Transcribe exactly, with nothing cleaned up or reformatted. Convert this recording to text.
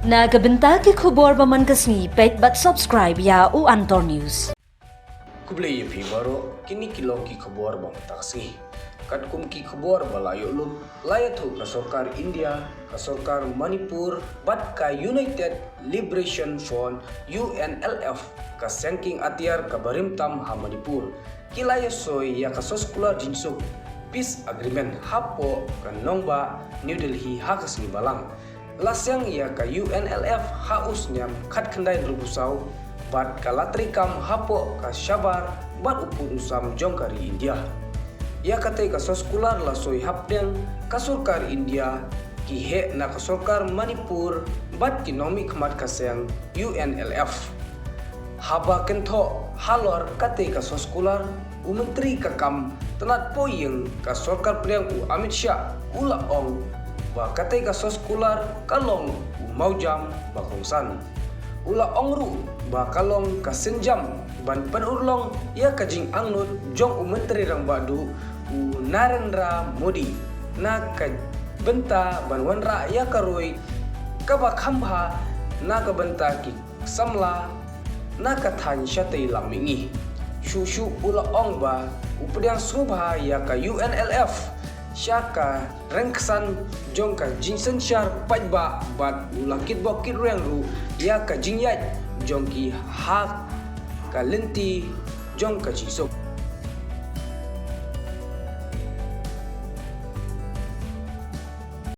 Na ka bynta ki khubor ba man ka sngi, peit bad subscribe ïa u Antor News. Khublei ïa phi baroh, kine ki long ki khubor ba man ka sngi. Katkum ki khubor ba la ïoh lut, la ïathuh ka sorkar India, ka sorkar Manipur, bad ka United Liberation Front, U N L F, ka seng kieng atiar kaba rim tam ha Manipur, ki la ïasoi ïa ka soskular jingsuk, peace agreement, hapoh ka nongbah New Delhi ha ka sngi Balang. La seng ïa ka U N L F ha u snem khatkhyndai hynriewphew saw, bad ka la treikam hapoh ka shabar bad u pud u sam jong ka ri India. Ïa katei ka soskular la soi hapdeng ka sorkar India, ki heh na ka sorkar Manipur, bad ki nongmihkhmat ka seng U N L F. Haba kynthoh halor katei ka soskular, u Myntri ka kam tnat poh ïing ka sorkar pdeng u Amit Shah u la ong ba katei ka soskular ka long u mawjam ba kongsan. U la ong ruh ba ka long ka sienjam ban pynurlong ïa ka jingangnud jong u Myntri Rangbah Duh u Narendra Modi na ka bynta ban wanrah ïa ka roi kaba kham bha na ka bynta ki samla na ka thaiñ shatei lam mihngi. Shuh shuh u la ong ba u pdiang sngewbha ïa ka U N L F sha ka ryngksan jong ka jingsynshar paidbah bad u la kitbok kitrwiang ruh ïa ka jingïaid jong ki ha ka lynti jong ka jingsuk.